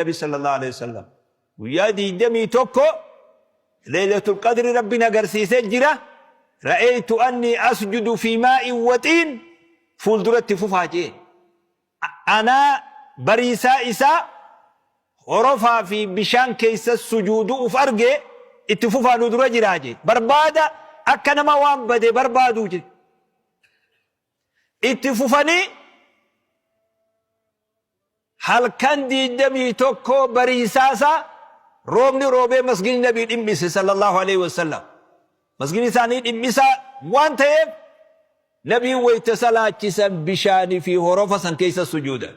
Nabi sallallahu alaihi wasallam guyyaa 21 Laylatul Qadri Rabbiin agarsiisee jira. Ra'aytu anni asjudu fi maa'in waxiin fuulduratti fufaa jee. Anaa bariisaa isaa horofaa fi bishaan keessa sujuudu uf arge, itti fufaa nu dura jiraa jee. Barbaada akka nama waan bade barbaaduu jee. Itti fufanii halkan 21 bariisaasaa roobni roobee masgidni Nabii dhimmise sallallahu alaihi wasallam. Masgidni isaanii dhimmisaa waan ta'eef Nabiin wayta salaachisan bishaanii fi horofa san keessa sujuudan.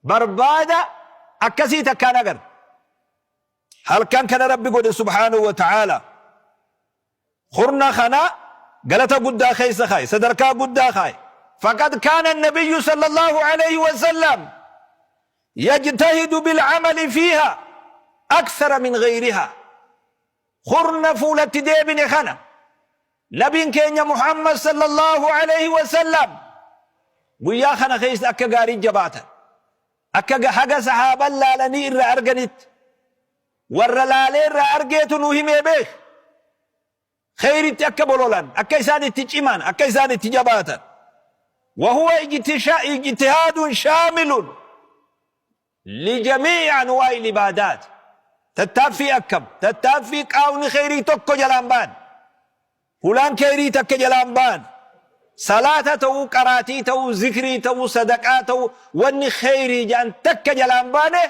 Barbaada akkasii takkaan agarra. Halkan kana Rabbi godhe subhaanahu wa ta'aala. Kurna kana galata guddaa keessa kaaye, sadarkaa guddaa kaaye. Faqad kaana nabiyyu sallallahu alayhi wa sallam yajtahidu bilcamali fiiha akthara min ghayriha. Kurna fuulatti deebine kana nabiin keenya Muhammad sallallahu alayhi wa sallam guyyaa kana keessa akka gaarii jabaatan. Akka haga sahaaban laalanii irraa arganitti. Warra laalee irraa argeetu nuu himee beek. Kheyritti akka bololan, akka isaan itti ciman, akka isaan itti jabaatan. Wahuwa ijtihaadun shaamilun lijamii'i anwaa'il ibaadaat. Tattaaffii akkam? Tattaaffii qaawni kheyrii tokko jalaan ba'an. Hulaan kheyrii takka jalaan ba'an. Salaata ta'uu, qaraatii ta'uu, zikrii ta'uu, sadaqaa ta'uu, wanni kheyrii jedhan takka jalaan baane.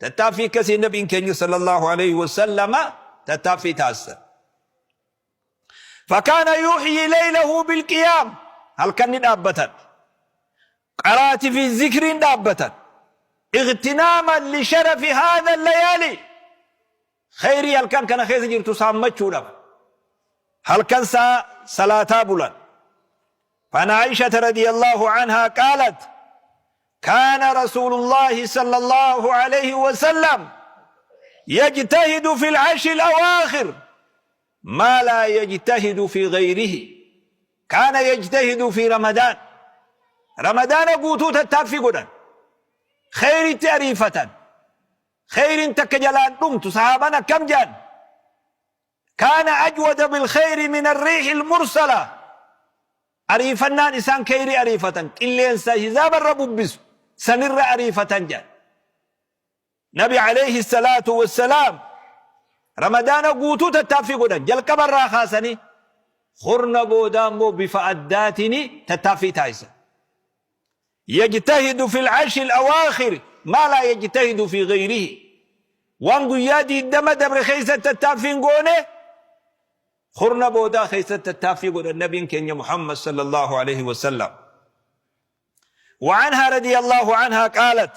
Tattaaffii akkasii Nabiin keenya sallallahu alayhi wa sallama tattaaffii taasisan. Fakaana yuhyi laylahu bilqiyaam, halkan ni dhaabbatan. Qaraatii fi zikriin dhaabbatan. Ightinaaman li sharafi haadha layaali, khayrii halkan kana keessa jirtu saammachuudhaaf halkan saa salaataa bulan. فعن عائشة رضي الله عنها قالت: كان رسول الله صلى الله عليه وسلم يجتهد في العشر الأواخر ما لا يجتهد في غيره. كان يجتهد في رمضان، رمضان guutuu tattaaffii godhan, kheyritti ariifatan, kheyrin takka jalaan dhumtu. Sahaaban akkam jedhan? Kaana ajwada bilkheyri min arriihi almursala. Ariifannaan isaan kheyrii ariifatan qilleensa hizaabarra bubbisu sanirra ariifatan jedhan. Nabi alayhi salaatu wassalaam Ramadaana guutuu tattaaffii godhan jalqabarraa kaasanii, kurna boodaa immoo bifa addaatiin tattaaffii taasisan. Yajtahidu fil ashri al-awaakhir maa laa yajtahidu fi ghayrihi. Waan guyyaa 20 dabre keessatti tattaaffii hin goone kurna boodaa keessatti tattaaffii godhan nabiin keenya Muhammad sallallahu alaihi wasallam. وعنها رضي الله عنها قالت: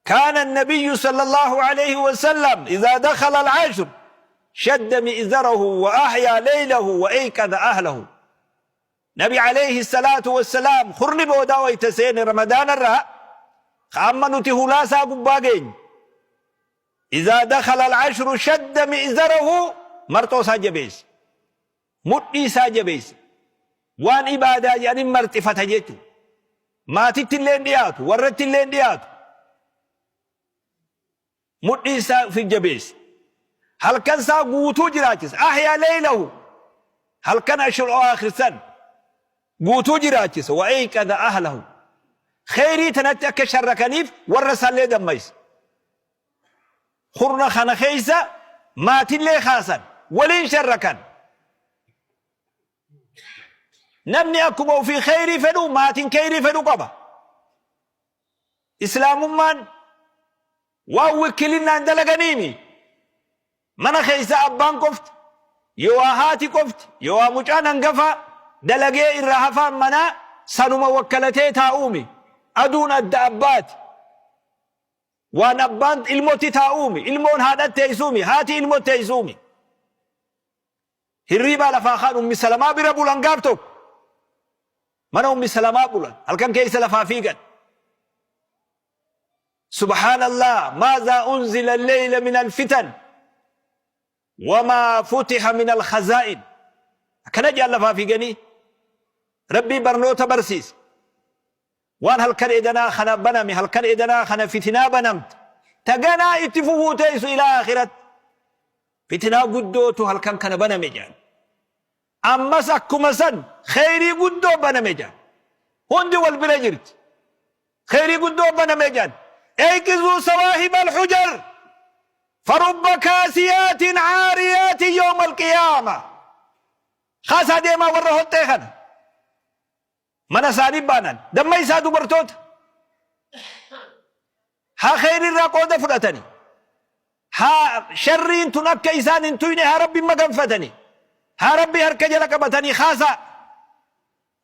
كان النبي صلى الله عليه وسلم إذا دخل العشر شد مئزره وأحيا ليله وأيقظ أهله. Nabi alayhi salaatu wassalaam kurni boodaa wayta seene Ramadaana irraa ka amma nuti hulaa isaa gubbaa geenye. Izaa dakhala al-ashru shadda mi'zarahu, marxoo isaa jabeesse. Mudhii isaa jabeesse. Waan ibaadaa jedhaniin marxifata jechuudha. Maatitti illee hin dhiyaatu, warratti illee hin dhiyaatu. Mudhii isaa fi jabeesse. Halkan isaa guutuu jiraachise. Ahyaa leeylahu. Halkan ashur aakhir san guutuu jiraachise. Wa eyqadha ahlahu. Kheyrii tanatti akka sharrakaniif warra isaallee dammayse. Kurna kana keessa maatillee kaasan, waliin sharrakan. Namni akkuma ofii kheyrii fedhu maatiin kheyrii fedhu qaba. Islaamummaan waan wikkilinnaan dalaganiimi. Mana keessa abbaan qofti, yowaa haati qofti, yowaa mucaan hangafaa dalagee irra hafaan manaa sanuma wakkalatee taa'uumi. Aduun adda abbaati. Waan abbaan ilmotti taa'uumi. Ilmoon haadhatti teessuumi. Haati ilmotti teessuumi. Hirriibaa lafaa kaan Ummi Salamaa bira bulan gaaf tokko. Mana Ummi Salamaa bulan. Halkan keessa lafaa fiigan. Subhaanallah, maazaa unzila al-layla min al-fitan wamaa futiha min al-khazaa'in. Akkana jedhan lafaa fiiganii. Rabbii barnoota barsiise. Waan halkan edanaa kana baname, halkan edanaa kana fitinaa banamte. Ta ganaa itti fufuu teessu ilaa akhiratti. Fitinaa guddootu halkan kana baname jedhan. Ammas akkuma san kheyrii guddoo baname jedhan. Hundi wal bira jirti. Kheyrii guddoo baname jedhan. Eyqizuu sawaahib alhujar farubba kaasiyaatin caariyaatin yawma alqiyaama. Kaasaa deemaa warra hoxxee kana. Mana isaanii baanan. Dammaysaa dubartoota. Haa kheyrii irraa qooda fudhatani. Haa sharriin tun akka isaan hin tuyne haa Rabbi maganfatani. Haa Rabbi harka jala qabatanii kaasaa.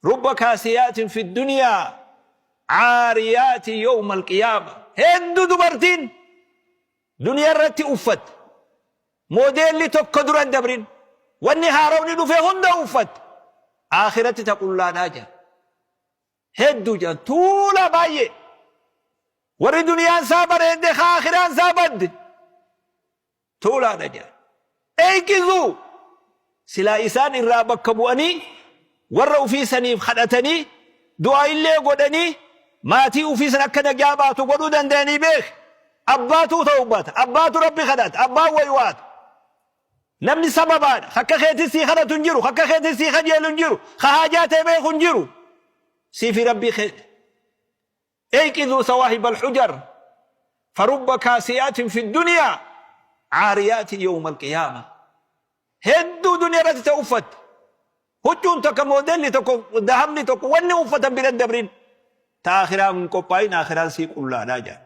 Rubba kaasiyaatin fi duniyaa caariyaatin yawma alqiyaama. Hedduu dubartiin duniyaa irratti uffatte. Moodeelli tokko dura hin dabrin. Wanni haarawni dhufe hunda uffatte. Aakhiratti ta qullaadhaa jedhan. Hedduu jedhan tuulaa baay'ee. Warri duniyaan isaa bareedde ka aakhiraan isaa badde. Tuulaadha jedhan. Eeykizuu silaa isaan irraa bakka bu'anii warra ufii saniif kadhatanii du'aa illee godhanii maatii ufii san akka najaa baatu godhuu danda'anii beek. Abbaatuu tawbata, abbaatu Rabbi kadhata, abbaan waywaata. Namni sababaadha. Akka keetii sii kadhatu hin jiru, akka keetii sii kajeelu hin jiru, ka haajaa ta'e beeku hin jiru. Sii fi Rabbii keeti. Eyqiduu sawaahib alhujar farubba kaasiyaatin fi duniyaa caariyaatin yawma alqiyaama. Hedduu duniyaa irratti ta'u uffatte. Huccuun takka moodelli tokko dahabni tokko wanni uffatan bira hin dabrin. Ta akhiraan hin qophaa'in akhiraan sii qullaadhaa jedhan.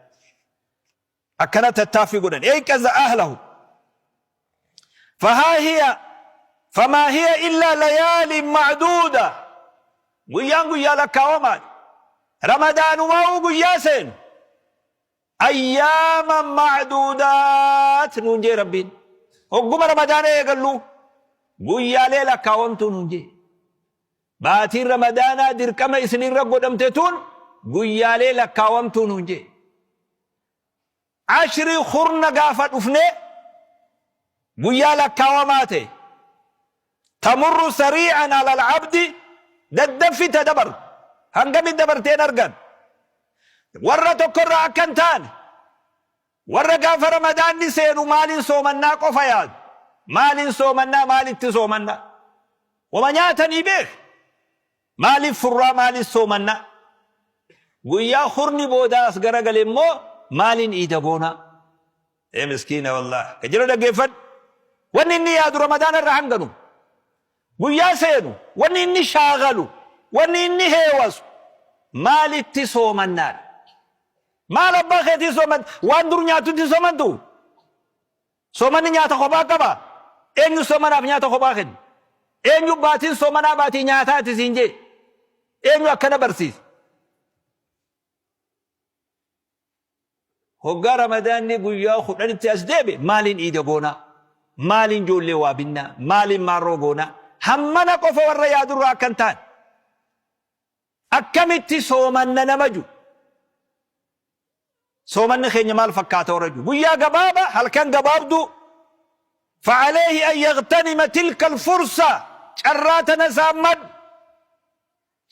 Akkana tattaaffii godhan. Eyqaza ahlahu. Fahaa hiya famaa hiya illaa layaalin macduuda. Guyyaan guyyaa lakkaawamaadha. Ramadaanumaa'uu guyyaa seenu. Ayyaama macduudaat nuun jee Rabbiin. Hogguma Ramadaana eegallu guyyaalee lakkaawamtuu nuun jee. Baatiin Ramadaanaa dirqama isinirra godhamte tun guyyaalee lakkaawamtuu nuun jee. Ashrii kurna gaafa dhufne guyyaa lakkaawamaa ta'e. Tamurru sarii'an alal abdi daddaffi ta dabartu. Hangami dabarteen argan. Warra tokkorraa akka hin taane warra gaafa Ramadaanni seenu maaliin soomannaa qofa yaadu. Maaliin soomannaa maalitti soomannaa. Wama nyaatanii beek. Maaliif furraa maaliif soomannaa. Guyyaa kurni boodaa as garagale immoo maaliin iida goonaa. Ee miskiina wallahi. Ka jira dhaggeeffadhu. Wanni inni yaadu Ramadaana irra hanganu. Guyyaa seenu wanni inni shaagalu wanni inni heewasu maalitti soomannaadha. Maal abbaa keetii sooman waan dur nyaatutti soomantu? Soomanni nyaata kophaa qaba? Eenyu soomanaaf nyaata kophaa kenna? Eenyu baatiin soomanaa baatii nyaataati siin jee? Eenyu akkana barsiisa? Hoggaa Ramadaanni guyyaa kudhanitti as deebi'e maaliin iida goonaa? Maaliin ijoollee waa binnaa? Maaliin maarroo goonaa? Hammana qofa warra yaadurraa akka hin taane. Akkamitti soomanna nama ju. Soomanni keenya maal fakkaata warra ju. Guyyaa gabaaba halkan gabaabduu. Fa'aleehi an yagtanima tilka alfursa carraa tana saammadhu.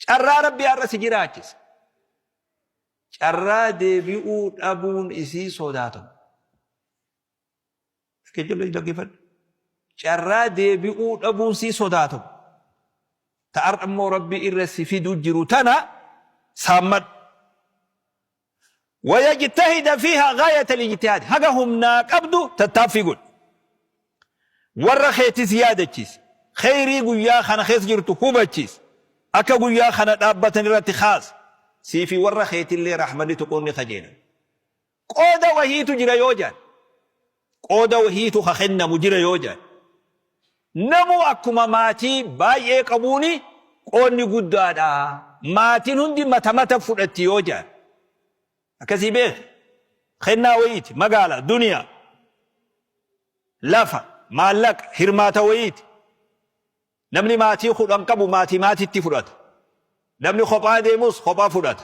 Carraa Rabbi har'a si jiraachise. Carraa deebi'uu dhabuun isii sodaatamu. Dhaggeeffadhu. Carraa deebi'uu dhabuun sii sodaatamu. Ta har'a immoo Rabbi irra si fidu jiru tana saammadhu. Wayajtahida fiihaa gaayata lijtihaad haga humnaa qabdu tattaaffii godhi. Warra keetis yaadachiisi. Kheyrii guyyaa kana keessa jirtu hubachiisi. Akka guyyaa kana dhaabbatan irratti kaasi. Sii fi warra keetillee rahmanni tuquun ni kajeelan. Qooda wahiitu jira yoo jedhan. Qooda wahiitu ka kennamu jira yoo jedhan. Namuu akkuma maatii baay'ee qabuuni qoodni guddaadha. Maatiin hundi mata mata fudhatti yoo jedhan. Akkasii beeki. Kennaa wayiiti. Magaala, duniyaa. Lafa, maallaqa, hirmaata wayiiti. Namni maatii 10 qabu maatii maatitti fudhata. Namni kophaa deemus kophaa fudhata.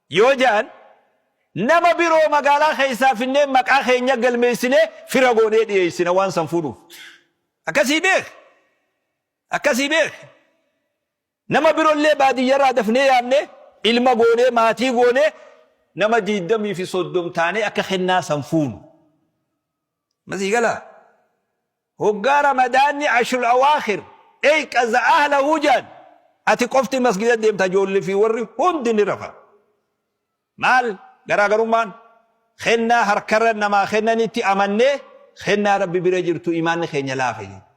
Yoo jedhan nama biroo magaalaa keessaa finnee maqaa keenya galmeessinee fira goonee dhiyeessina waan san fuudhuuf. Akkasii beeki. Akkasii beeki. Nama birollee baadiyyarraa dafnee yaamnee Ilma goonee maatii goonee nama 20 fi 30 taanee akka kennaa san fuunu. Masii galaa? Hoggaa Ramadaanni ashrul awaakhir eyqaza ahlahu jedhan ati qofti masgida deemta ijoollee fi warri hundi ni rafa. Maal garaagarummaan? Kennaa harkarra namaa kennanitti amannee kennaa Rabbi bira jirtu imaanni keenya laafe jechuudha.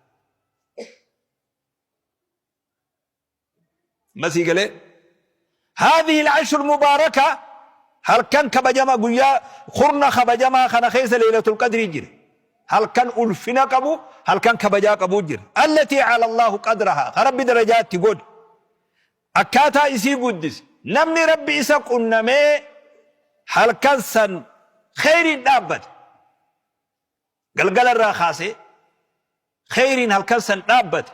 Masii galee هذه العشر المباركة halkan kabajama guyyaa kurna kabajamaa kana keessa Laylatul Qadrii jira. Halkan ulfina qabu, halkan kabajaa qabu jira. التي أعلى الله قدرها ka Rabbi darajaatti godhe. Akkaataa isii guddise. Namni Rabbi isa qunnamee halkan san kheyriin dhaabbate. Galgala irraa kaasee kheyriin halkan san dhaabbate.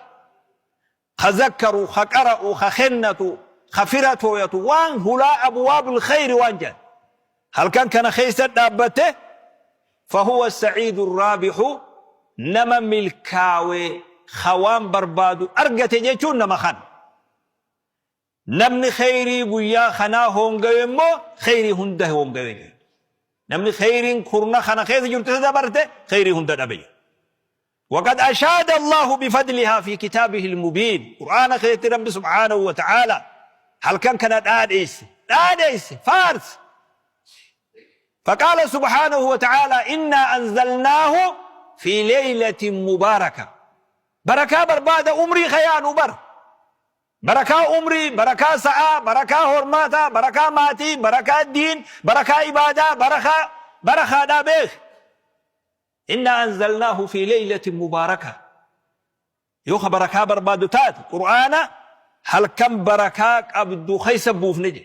Ka zakkaru, ka qara'u, ka kennatu, ka fira tooyatu, waan hulaa abwaabul kheyri waan jedhan. Halkan kana keessa dhaabbate فهو السعيد الرابح nama milkaawe ka waan barbaadu argate jechuun nama kana. Namni kheyrii guyyaa kanaa hoongawe immoo kheyrii hunda hoongawe jechuudha. Namni kheyriin kurna kana keessa jirtu isa dabarte kheyrii hunda dhabe jechuudha. وقد أشاد الله بفضلها في كتابه المبين. قرآن خيرت رب سبحانه وتعالى halkan kana dhaadheesse dhaadheesse faarse. فقال سبحانه وتعالى: إنا أنزلناه في ليلة مباركة. بركة بربادة عمري خيان بر بركة عمري، بركة ساعة، بركة هرماتا، بركة ماتي، بركة دين، بركة عبادة، بركة بركة دابيخ. إنا أنزلناه في ليلة مباركة. يوخ بركة بربادو تات قرآن halkan barakaa qabdu keessa buufne je.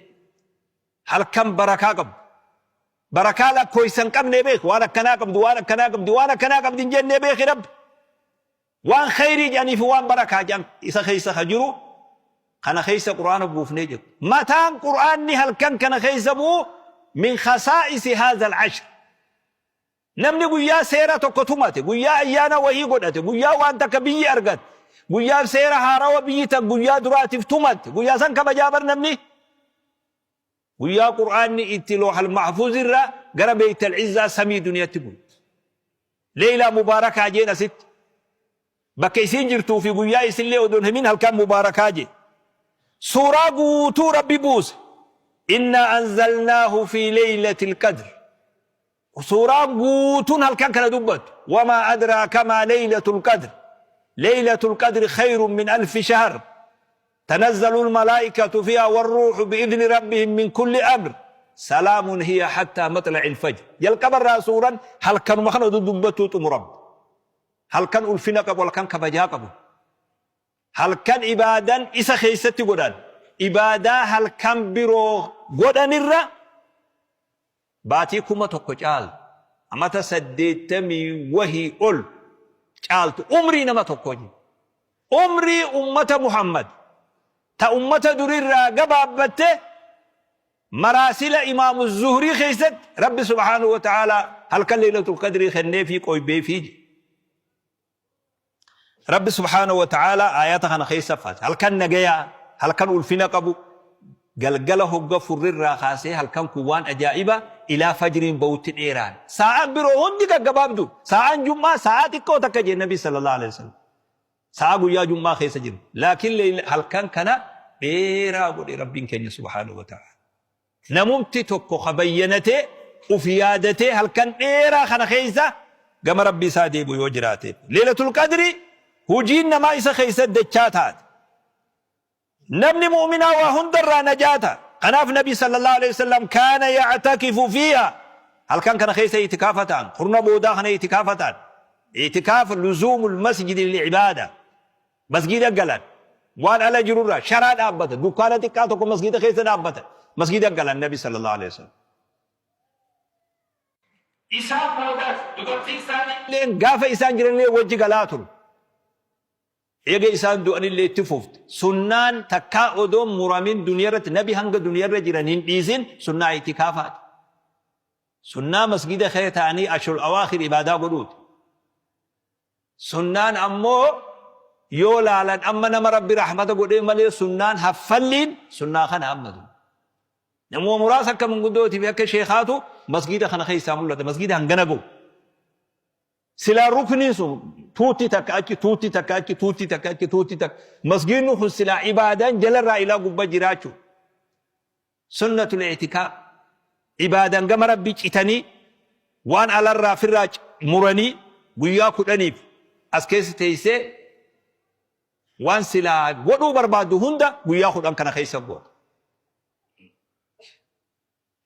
Halkan barakaa qabdu. Barakaa lakkoofsa hin qabne beek. Waan akkanaa qabdu, waan akkanaa qabdi, waan akkanaa qabdi hin jennee beeki Rabbi. Waan khayrii jedhanii fi waan barakaa jedhan isa keessa ka jiru kana keessa Qur'aana buufnee jiru. Mataan Qur'aanni halkan kana keessa bu'u من خصائص هذا العشر. Namni guyyaa seera tokko tumate, guyyaa ayyaana wahii godhate, guyyaa waan takka biyyi argate, guyyaa seera haarawa biyyi tan guyyaa duraatiif tumatte, guyyaa san kabajaa bar namni. Guyyaa Qur'aanni itti loohal mahfuuz irraa gara Beeytal Izzaa samii duniyatti bu'e. Leeylaa mubaarakaa jeen asitti. Bakka isiin jirtuu fi guyyaa isillee odoon himin halkan mubaarakaa jee. Suuraa guutuu Rabbi buuse. إنا أنزلناه في ليلة القدر. Suuraan guutuun halkan kana dubbatu. وما أدراك ما ليلة القدر. ليلة القدر خير من ألف شهر. تنزل الملائكة فيها والروح بإذن ربهم من كل أمر. سلام هي حتى مطلع الفجر. Jalqaba irraa suuraan halkanuma kana dubbatuutu xumurama. Halkan ulfina qabu, halkan kabajaa qabu. Halkan ibaadan isa keessatti godhan. Ibaadaa halkan biroo godhanirra baatii 1000 caalu. Amata 80 wahii ol caaltu umrii nama tokko. Umrii ummata Muhammad ta ummata durirraa gabaabbatte maraasila Imaamu Zuhrii keessatti Rabbi سبحانه وتعالى halkan Leelatul Qadrii kenneefii qoybeefii. Rabbi سبحانه وتعالى aayata kana keessa faate. Halkan nagayaa, halkan ulfina qabu, galgala hogga furrirraa kaasee halkan kun waan ajaa'iba ilaa fajriin bahutti dheeraan. Sa'aan biroo hundi gaggabaabdu. Sa'aan jum'aa sa'aa xiqqoo takka jee Nabi صلى الله عليه وسلم. Sa'aa guyyaa jum'aa keessa jiru. Laakiin halkan kana dheeraa godhe Rabbiin keenya سبحانه وتعالى. Namumti tokko kabayyanatee uf yaadatee halkan dheeraa kana keessa gama Rabbi isaa deebi'u yoo jiraate. Leelatul Qadri hujiin namaa isa keessa dachaa taate. Namni mu'minaa waa hundarraa najaata. Kanaaf Nabi صلى الله عليه وسلم كان يعتكف فيها. Halkan kana keessa itikaafa ta'an. Kurna boodaa kana itikaafa ta'an. Itikaafa لزوم المسجد للعبادة. Masgida galan. Waan ala jirurraa sharaa dhaabbata. Dukkaana xiqqaa tokko masgida keessa dhaabbata. Masgida galan Nabi صلى الله عليه وسلم. Isaan boodaas dubartii isaanii gaafa isaan jiranillee wajji galaa turu. Eega isaan du'anillee itti fufte. Sunnaan takkaa odoo muramin duniyaa irratti nabi hanga duniyaarra jiran hin dhiisin sunnaa itikaafaati. Sunnaa masgida kee ta'anii عشر الأواخر ibaadaa godhuuti. Sunnaan ammoo yoo laalan amma nama Rabbi rahmata godhee malee sunnaan haffalliin sunnaa kana ammatu. Namuma muraasa akka manguddootii fi akka sheekaatu masgiida kana keessaa mul'ata. Masgiida hangana gahu. Silaa rukniin sun tuutti takka achi, tuutti takka achi, tuutti takka achi, tuutti takka. Masgiidni kun silaa ibaadaan jalarraa ilaa gubbaa jiraachuu. Sunnatul i'tikaaf. Ibaadaan gama Rabbii citanii waan alarraa firraa muranii guyyaa kudhaniif as keessa teessee waan silaa godhuu barbaaddu hunda guyyaa 10 kana keessa goota.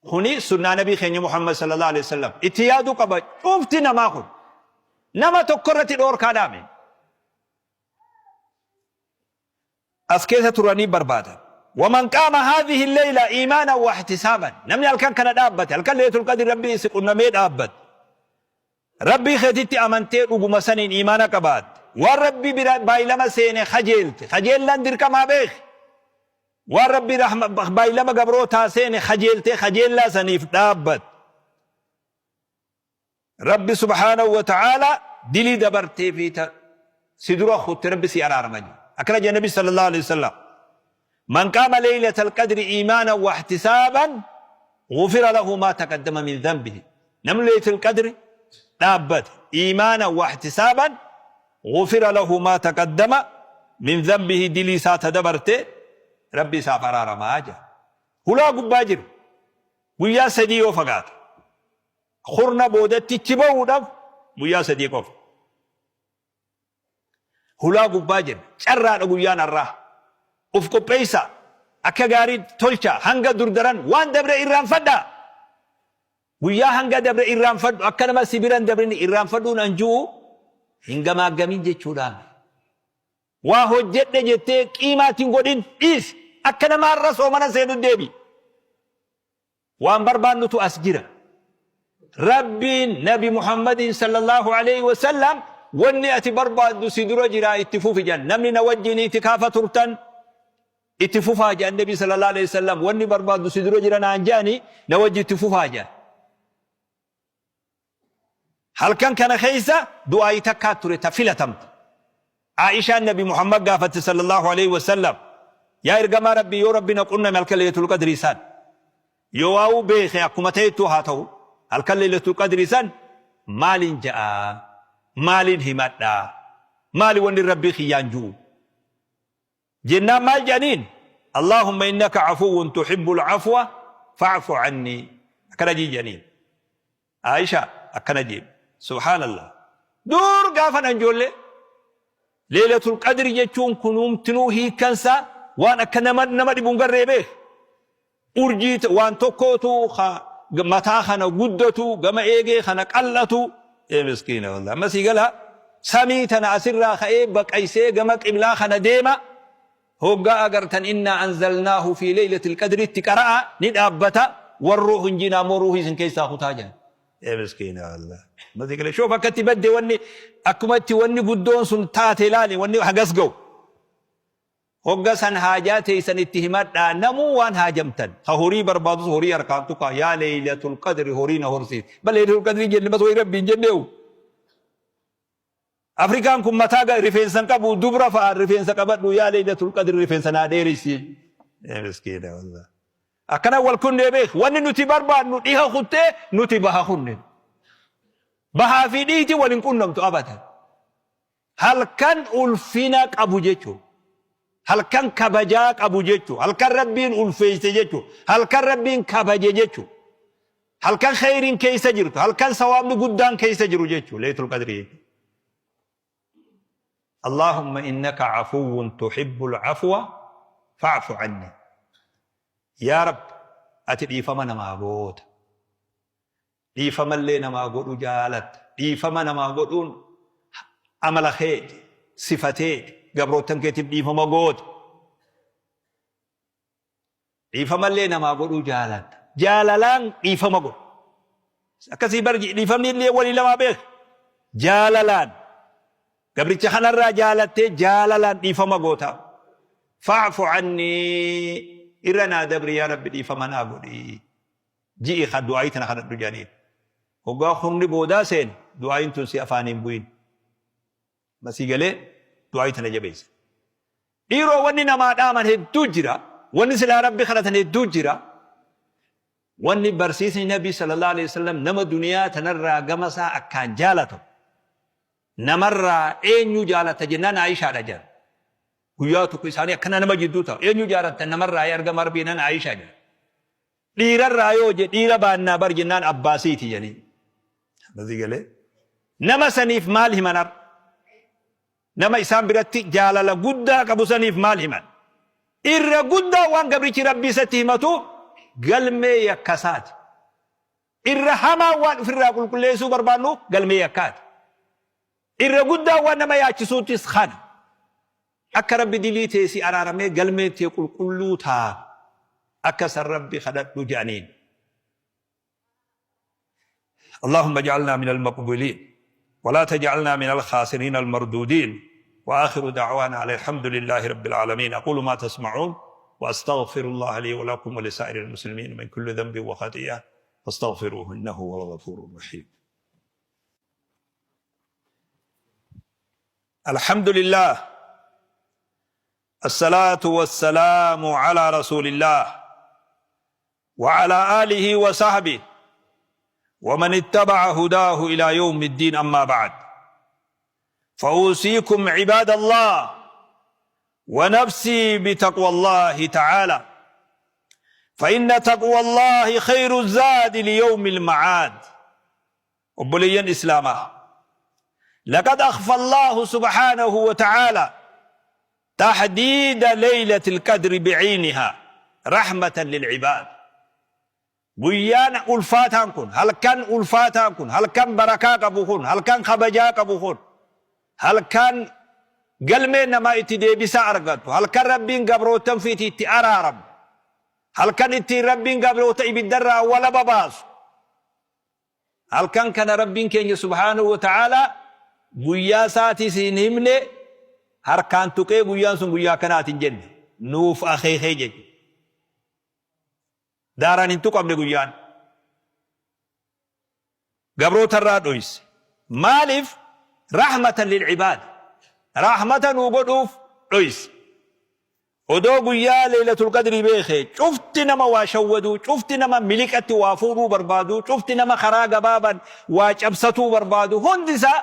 Kuni sunnaa Nabii keenya Muhammad sallallahu alaihi wasallam. Itti yaaduu qaba cufti namaa kun. Nama tokko irratti dhoorkaa dhaame. As keessa turanii barbaadan. Waman qaama haadhihi leyla iimaanan wa ihtisaaban. Namni halkan kana dhaabbate, halkan Laylatul Qadr Rabbii si qunnamee dhaabbate. Rabbii keetitti amantee dhuguma saniin iimaana qabaatte. Waan Rabbii bira baaylama seene khajeelte. Khajeellaan dirqamaa beekhi. Waan Rabbii rahma baaylama gabrootaa seene khajeeltee khajeellaa saniif dhaabbatte. Rabbi subhaanahu wa ta'aalaa dilii dabartee fi ta si dura kutte Rabbi si araarama jedhe. Akkana jedhe Nabi sallallahu alaihi wasallam. Man qaama laylatal qadri iimaanan wa ihtisaaban ghufira lahu maa taqaddama min dhanbihi. Namni laylatul qadri dhaabbate iimaanan wa ihtisaaban ghufira lahu maa taqaddama min dhanbihi, dilii isaa ta dabarte Rabbi isaaf araaramaa jedha. Hulaa gubbaa jiru. Guyyaa 3 yoo fagaate. Kurna boodatti itti bahuudhaaf guyyaa 3 qofa. Hulaa gubbaa jirra. Carraadha guyyaan har'aa. Uf qopheessaa. Akka gaarii tolchaa. Hanga dur daran waan dabre irraanfadhaa. Guyyaa hanga dabre irraanfadhu. Akka nama si bira hin dabrin irraanfadhuun an ju'u hin gamaaggamin jechuudhaan. Waa hojjedhe jettee qiimaa itti hin godhin, dhiisi. Akka nama har'a soomana seenu deebi. Waan barbaannutu as jira. Rabbiin Nabi Muhammadiin sallallahu aleyhi wa sallam wanni ati barbaaddu si dura jira, itti fufi jedhan. Namni na wajjiin itikaafa turtan itti fufaa jedhan Nabi sallallahu aleyhi wa sallam, wanni barbaaddu si dura jira naan jedhani, na wajji itti fufaa jedhan. Halkan kana keessa du'aayi takkaa ture ta filatamte. Aa'ishaan Nabi Muhammad gaafatte sallallahu aleyhi wa sallam, yaa ergamaa Rabbii, yoo Rabbi na qunname halkan Laylatul Qadrii san, yoo waa'uu beeke akkuma ta'ettuu haa ta'u, halkan Laylatul Qadrii san maalin ja'a, maalin himadha, maali wanni Rabbii kiyyaan ju'u jennaan maal jedhaniin? Allahumma innaka afuwwun tuhibbul afwa fa'fu anni, akkana jedhaniin. Aisha akkana jee, subhaanallah, dur gaafan an ijoollee Leeylatul Qadri jechuun kunuumtinuu hiikkansaa waan akka nama dhibu hin garree beek. Urjii waan tokkootu mataa kana guddatu, gama eegee kana qal'atu. Ee miskiina, wallahi amma sii gala, samii tana asirraa ka'ee baqaysee gama qiblaa kana deema. Hoggaa agartan innaa anzalnaahu fi leeylatil qadritti qara'a, ni dhaabbata, warruuhu hin jiinaa immoo ruuhii isin keessaa kutaa jedhan. Ee miskiina wallahi. Amma sii gala, shoof akka itti badde, wanni akkuma itti wanni guddoon sun taate ilaali, wanni hagas ga'u. Hogga san haajaa teeysan itti himadhaa, namuu waan haajamtan. Ka horii barbaadus horii harkaan tuqaa, yaa Leeylatul Qadri horii na horsiisi. Bal Leeylatul Qadri jenne bas horii Rabbii hin jenneehu. Afrikaan kun mataa rifeensa hin qabu, dubra fa'a rifeensa qabadhu, yaa Leeylatul Qadri rifeensa naa dheeressi. Ee miskiina wallah. Akkana wal kunnee beek, wanni nuti barbaadnu dhiha kuttee nuti baha kunne. Bahaa fi dhiiti wal hin qunnamtu abadan. Halkan ulfina qabu jechuun. Halkan kabajaa qabu jechuun. Halkan Rabbiin ulfeesse jechuun. Halkan Rabbiin kabaje jechuun. Halkan kheyriin keessa jirtu. Halkan sawaabni guddaan keessa jiru jechuun. Leeylatul Qadrii jechuun. Allahumma innaka afuwwun tuhibbul afwa fa'fu anni. Yaa Rabbi, ati dhiifama namaa goota. Dhiifamallee namaa godhu jaalatta. Dhiifama namaa godhuun amala keeti, sifa teeti, gabroottan keetiif dhiifama goota. Dhiifamallee namaa godhuu jaalatta. Jaalalaan dhiifama godhu. Akkasii bar dhiifamni illee walii lamaa beek. Jaalalaan gabricha kanarraa jaalattee jaalalaan dhiifama goota. Fa'fu annii, irra naa dabri yaa Rabbi, dhiifama naa godhi. Ji'i ka du'aayii tana kadhadhu jedhaniin. Hoggaa kurni boodaa seene du'aayiin tun si afaanii hin bu'in. Masii galee du'aayii tana jabeessa. Dhiiroo, wanni namaa dhaaman hedduu jira. Wanni silaa Rabbi kadhatan hedduu jira. Wanni barsiisni Nabii sallallahu alaihi wasallam nama duniyaa tanarraa gama isaa akkaan jaalatu, namarraa eenyu jaalata jennaan Aayishaadha jedhan. Guyyaa tokko isaanii akkana nama jidduu taa'u. Eenyu jaalata namarraa yaa ergama Rabbii jennaan Aayishaa jedhan. Dhiirarraa yoo je dhiira baannaa bar jennaan Abbaasiiti jedhanii. Basii galee. Nama saniif maal himan har? Nama isaan biratti jaalala guddaa qabu saniif maal himan? Irra guddaa waan gabrichi Rabbii isatti himatu galmee yakkasaati. Irra hamaa waan ofirraa qulqulleessuu barbaannu galmee yakkaati. Irra guddaa waan nama yaachisuuttis kana. Akka Rabbi dilii tee si araaramee galmeen tee qulqulluu taatu akka san Rabbi kadhadhu je'aniin. اللهم اجعلنا من المقبولين ولا تجعلنا من الخاسرين المردودين وآخر دعوانا على الحمد لله رب العالمين أقول ما تسمعون وأستغفر الله لي ولكم ولسائر المسلمين من كل ذنب وخطيئة فاستغفروه إنه هو الغفور الرحيم الحمد لله الصلاة والسلام على رسول الله وعلى آله وصحبه ومن اتبع هداه إلى يوم الدين أما بعد فأوصيكم عباد الله ونفسي بتقوى الله تعالى فإن تقوى الله خير الزاد ليوم المعاد Obboleeyyan Islaamaa! Laqad akhfa Allaahu subhaanahu wa ta'aalaa tahdiida laylatil qadri bi'aynihaa rahmatan lil ibaad. Guyyaan ulfaataan kun, halkan ulfaataan kun, halkan barakaa qabu kun, halkan kabajaa qabu kun, halkan galmeen namaa itti deebisaa argattu, halkan Rabbiin gabroottan fiiti itti araaramu, halkan ittiin Rabbiin gabroota ibiddarraa walaba baasu, Halkan kana Rabbiin keenya subhaanahu wa ta'aalaa guyyaa isaatis hin himne, harkaan tuqee guyyaan sun guyyaa akkanaati hin jenne. Nuuf akeekee jechuudha. Daaraan hin tuqamne guyyaan. Gabroota irraa dhoyse. Maaliif? Rahmatan lil ibaad. Rahmata nuu godhuuf dhoyse. Odoo guyyaa Leeylatul Qadrii beekee, cufti nama waa shawwaduu, cufti nama miliqatti waa fuudhuu barbaaduu, cufti nama karaa gabaaban waa cabsatuu barbaadu hundi isaa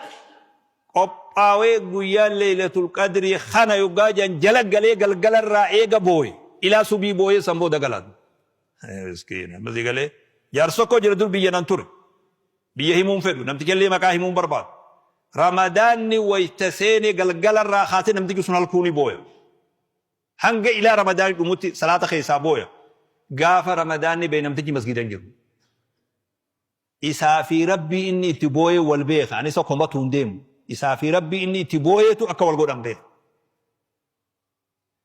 qophaawee guyyaan Leeylatul Qadrii kana yoggaa jedhan jala galee galgala irraa eega booye, ilaa subii booyee san booda galan. Miskiina. Amma sii galee? Jaarsi tokko jira dur biyya nan ture. Biyya himuu hin fedhu. Namtichallee maqaa himuu hin barbaadu. Ramadaanni wayta seene galgala irraa kaasee namtichi sun halkuu ni booya. Hanga ilaa Ramadaanni dhumutti salaata keessaa booya. Gaafa Ramadaanni bahe namtichi masgiida hin jiru. Isaa fi Rabbii inni itti booye wal beeka. Ani isa komatu hin deemu. Isaa fi Rabbii inni itti booyetu akka wal godhan beeka.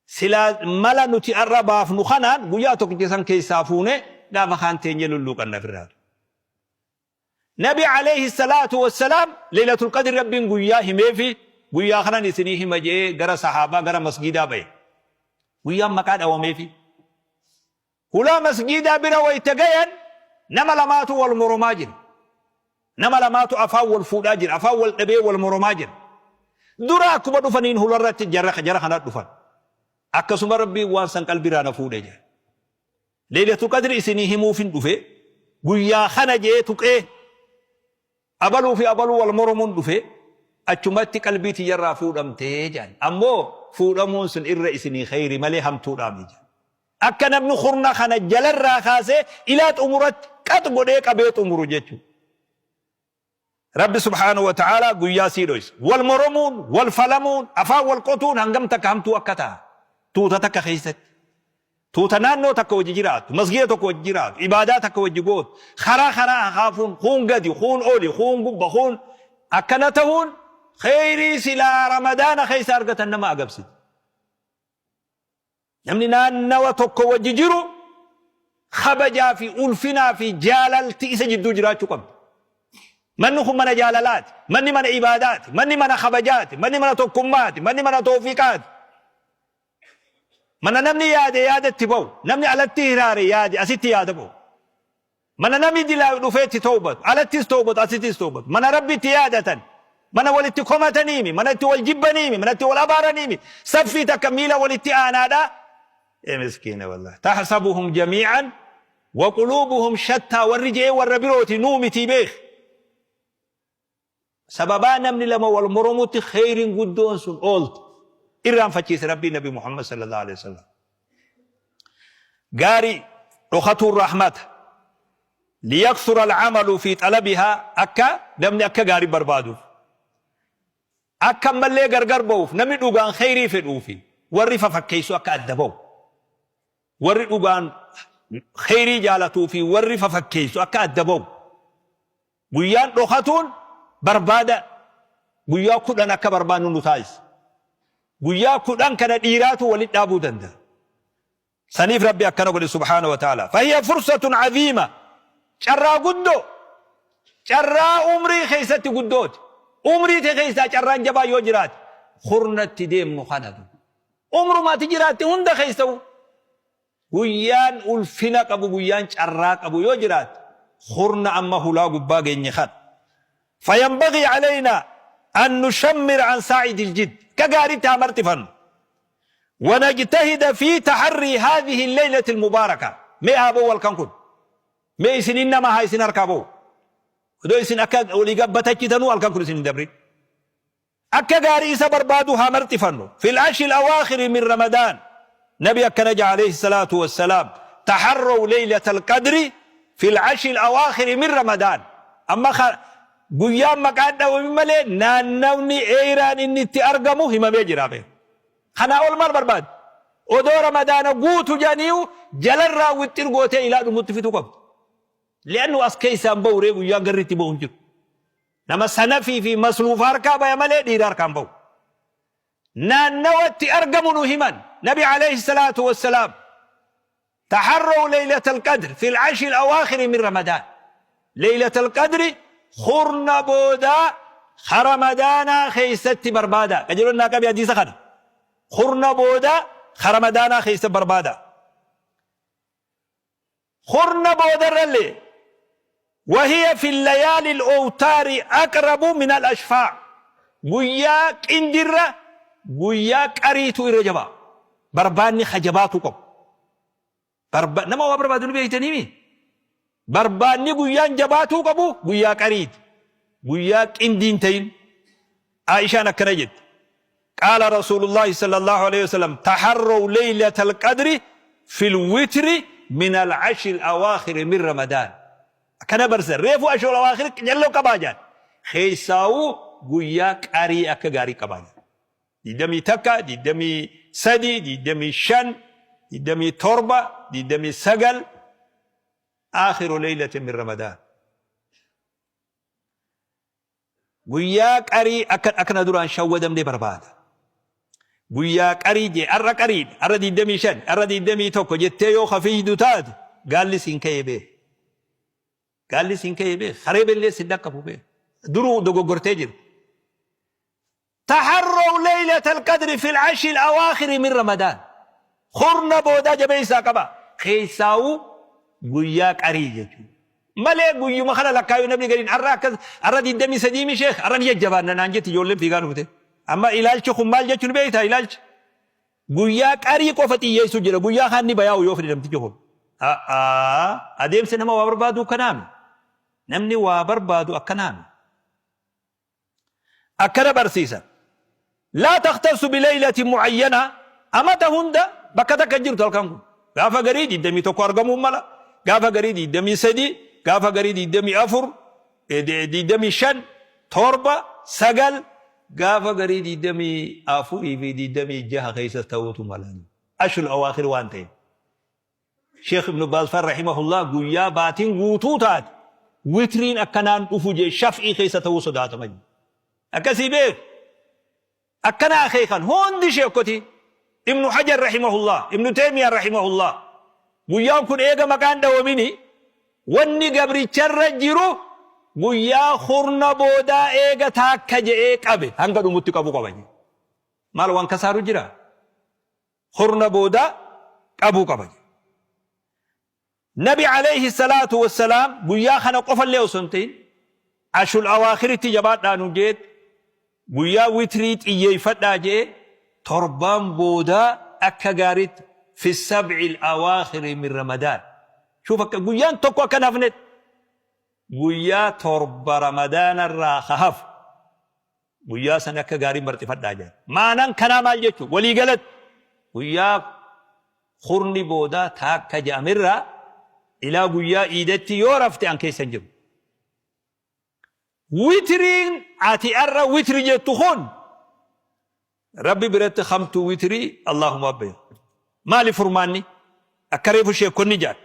Silaa mala nuti ar'a baafnu kanaan guyyaa tokkicha san keessaa fuunee gaafa kaan teenyee lulluuqanna ofirraa. Nabi alayhi salaatu wassalaam Laylatul Qadr Rabbiin guyyaa himeefi guyyaa kanan isinii hima je'ee gara sahaabaa gara masgiidaa bahe. Guyyaan maqaa dhawameefi. Hulaa masgiidaa bira wayta gayan nama lamaatu wal moromaa jira. Nama lamaatu afaan wal fuudhaa jira. Afaan wal dhabee wal moromaa jira. Dura akkuma dhufaniin hularratti jara jara kana dhufan. Akkasuma Rabbiin waan san qalbiirraa na fuudhe jedhe. Leeylatul Qadri isinii himuufin dhufe guyyaa kana jee tuqee Abaluu fi abaluu wal moromuun dhufe achumatti qalbii tiyyarraa fuudhamte jedhan. Ammoo fuudhamuun sun irra isinii kheyri malee hamtuudhaa miti jedhan. Akka namni kurna kana jalarraa kaasee ilaa xumuratti qax godhee qabee xumuru jechuudha. Rabbi subhaanahu wa ta'aalaa guyyaa sii dhoysa. Wal moromuun, wal falamuun, afaan wal qotuun hangam takka hamtuu akka ta'a. Tuuta takka keessatti. Tuuta naannoo takka wajji jiraattu, masgiida tokko wajji jiraatu, ibaadaa takka wajji gootu, karaa karaa hakaafuun, kuun gadi, kuun oli, kuun gubba, kuun akkana tahuun kheyrii silaa Ramadaana keessa argatan nama agabsiti. Namni naannawa tokko wajji jiru kabajaa fi ulfinaa fi jaalalti isa jidduu jiraachuu qabdi. Manni kun mana jaalalaati, manni mana ibaadaati, manni mana kabajaati, manni mana tokkummaati, manni mana toofiqaati. Mana namni yaade yaada itti ba'u, namni alatti hiraare yaade asitti yaada ba'u. Mana namni dilaayu dhufee itti towbatu, alattis towbatu, asittis towbatu. Mana Rabbi itti yaadatan, mana walitti komataniimi, mana itti wal jibbaniimi, mana itti wal abaaraniimi, saffii takka miila walitti aanaadha. Ee miskiina wallahi. Tahsabuhum jamii'an Waquluubuhum shattaa warri je'ee warra birooti nuu mitii beeki. Sababaa namni lama wal moromutti kheyriin guddoon sun oolte. Irraanfachiise Rabbiin Nabi Muhammad sallallahu alaihi wasallam. Gaarii dhokatuun rahmata. Liyakthura al'amalu fi xalabihaa akka namni akka gaarii barbaaduuf. Akka ammallee gargar ba'uuf namni dhugaan kheyrii fedhuu fi warri fafakkeessu akka adda ba'u. Warri dhugaan kheyrii jaalatuu fi warri fafakkeessu akka adda ba'u. Guyyaan dhokatuun barbaada guyyaa 10 akka barbaannu nu taasisa. Guyyaa 10 kana dhiiraatu walitti dhaabuu danda'a. Saniif Rabbi akkana godhe subhaanahu wa ta'ala. Fahiya fursatun aziima. Carraa guddoo. Carraa umrii keessatti guddooti. Umrii tee keessaa carraan jabaa yoo jiraate kurnatti deemnu kana. Umruma ati jiraatte hunda keessa'u Guyyaan ulfina qabu guyyaan carraa qabu yoo jiraate kurna amma hulaa gubbaa geenye kana. Fayanbagii aleynaa an nushammira an saacidil jidd akka gaariitti haa marxifannu. Wanajtahida fi taharrii haadhihi leylati almubaaraka mee haa ba'u halkan kun. Mee isinin nama haa isin harkaa ba'u. Odoo isin akka walii gabbatachitanuu halkan kun isin hin dabrin. Akka gaarii isa barbaaduu haa marxifannu. Fil ashril awaakhiri min Ramadaan. Nabi akkana ja'a alayhi salaatu wassalaam. Taharraw laylatal qadri fil ashril awaakhiri min Ramadaan. Amma guyyaan maqaan dhawame malee naannawni eeyraan inni itti argamu himamee jira beeku. Kanaa ol maal barbaadda? Odoo Ramadaana guutu jedhaniiyu jalarraa wixxir gootee ilaa dhumutti fituu qabda. Li'annu as keessaa hin bahu ree guyyaan garri itti bahu hin jiru. Nama sanafii fi masluufa harkaa baya malee dhiira harkaa hin bahu. Naannawa itti argamu nu himan. Nabi alayhi salaatu wassalaam. Taharraw laylatal qadr fil ashri awaakhiri min Ramadaan. Laylatal qadri kurna boodaa ka Ramadaanaa keessatti barbaada. Qajeelonni naa qabi hadiisa kana. Kurna boodaa ka Ramadaanaa keessa barbaada. Kurna boodarrallee wahiya fi layaali al-awtaari aqrabu min al-ashfaa' guyyaa qindirra guyyaa qariitu irra jabaa. Barbaanni ka jabaatuu qabu. Barba nama waa barbaadu ni beektaniimi. Barbaanni guyyaan jabaatuu qabu guyyaa qariiti. Guyyaa qindiin ta'in. Aishaan akkana jette. Qaala Rasuulullaahi sallallaahu aleyhi wasallam, Taharraw leylatal qadri fil witri minal ashril awaakhiri min Ramadaan. Akkana barsiisan. Reefu ashrul awaakhir qicalloo qabaa jedhan. Keessaawuu guyyaa qarii akka gaarii qabaa jedhan. 21, 23, 25, 27, 29 aakhiru leylatin min Ramadaan. Guyyaa qarii akka akka na duraan shawwadamne barbaada. Guyyaa qarii jee har'a qariidha har'a 25 har'a 21 jettee yoo ka fiiydu taate gaalli siin ka'ee beek. Gaalli siin ka'ee beek. Haree bellee sin dhaqqabu beek. Duruu dogoggortee jirti. Taharraw laylatal qadri fil ashril awaakhiri min Ramadaan. Kurna boodaa jabeessaa qaba. Keessaawuu guyyaa qarii jechuudha. Malee guyyuma kana lakkaayuu namni gariin har'a akkas har'a 23 mi sheekh har'a ni jajjabaanna naan jetti ijoolleen fiigaa dhufte. Amma ilaalchi kun maal jechuun beektaa ilaalchi. Guyyaa qarii qofa xiyyeessuu jira guyyaa kaan ni bayaa'u yoo fedhe namtichi kun. Adeemsi nama waa barbaadu akkanaami. Namni waa barbaadu akkanaami. Akkana barsiisan. Laa takhtassu bilaylatin mu'ayyana amata hunda bakka takka hin jirtu halkan kun. Gaafa garii 21 argamuu mala, gaafa garii 23, gaafa garii 24, 25, 7, 9, gaafa garii 24 fi 26 keessa ta'uutu mala. Ashrul awaakhir waan ta'eef. Sheekh Ibnu Baaz faan rahimahullah guyyaa baatiin guutuu taate witriin akkanaan dhufu jee shaf'ii keessa ta'uu sodaatama jee. Akkasii beek. Akkana akeekan hundi sheekotii. Ibnu Hajar rahimahullah, Ibnu Teeymiyaa rahimahullah. Guyyaan kun eega maqaan dhawamini wanni gabricharra jiru guyyaa kurna boodaa eega taakka je'ee qabe hanga dhumutti qabu qaba jee. Maal waan kasaaru jira? Kurna boodaa qabuu qaba jedhe. Nabi alayhi salaatu wassalaam guyyaa kana qofallee osoo hin ta'in ashrul awaakhiritti jabaadhaa nu jeet guyyaa witrii xiyyeeffadhaa jee torbaan boodaa akka gaariitti fi sab'il awaakhiri min ramadaan. Shuuf akka guyyaan tokko akka hin hafnetti. Guyyaa 7 Ramadaana irraa ka hafu guyyaa san akka gaarii marxifadhaa jedhan. Ma'anaan kanaa maal jechuu? Walii galatti guyyaa kurni boodaa taakka jedhamerraa ilaa guyyaa iidatti yoo rafte an keessa hin jiru. Witriin ati arra witri jettu kun Rabbi biratti hamtuu witrii Allahuma beeka. Maali furmaanni? Akka reefu sheekkonni jedhan,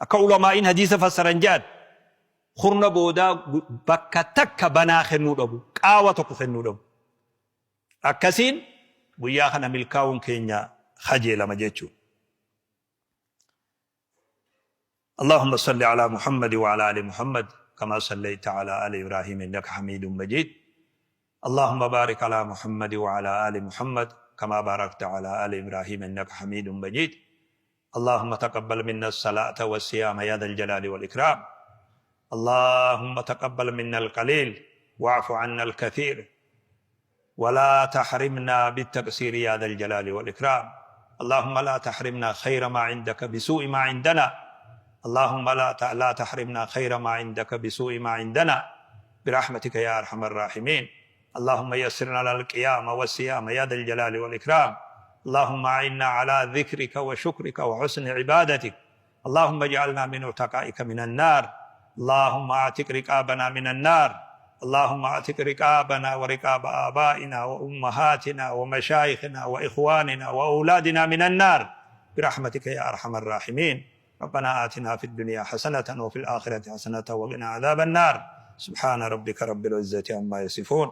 akka ulamaa'iin hadiisa fassaran jedhan, kurna boodaa bakka takka banaa kennuu dhabu, qaawa tokko kennuu dhabu. Akkasiin guyyaa kana milkaa'uun keenya kajeelama jechuudha. اللهم صل على محمد وعلى آل محمد كما صليت على آل إبراهيم إنك حميد مجيد اللهم بارك على محمد وعلى آل محمد كما باركت على آل إبراهيم إنك حميد مجيد اللهم تقبل منا الصلاة والصيام يا ذا الجلال والإكرام اللهم تقبل منا القليل واعف عنا الكثير ولا تحرمنا بالتقصير يا ذا الجلال والإكرام اللهم لا تحرمنا خير ما عندك بسوء ما عندنا اللهم لا لا تحرمنا خير ما عندك بسوء ما عندنا برحمتك يا أرحم الراحمين اللهم يسر لنا القيام والصيام يا ذا الجلال والإكرام اللهم أعنا على ذكرك وشكرك وحسن عبادتك اللهم اجعلنا من عتقائك من النار اللهم اعتق رقابنا من النار اللهم اعتق رقابنا ورقاب آبائنا وأمهاتنا ومشايخنا وإخواننا وأولادنا من النار برحمتك يا أرحم الراحمين ربنا آتنا في الدنيا حسنة وفي الآخرة حسنة وقنا عذاب النار سبحان ربك رب العزة عما يصفون.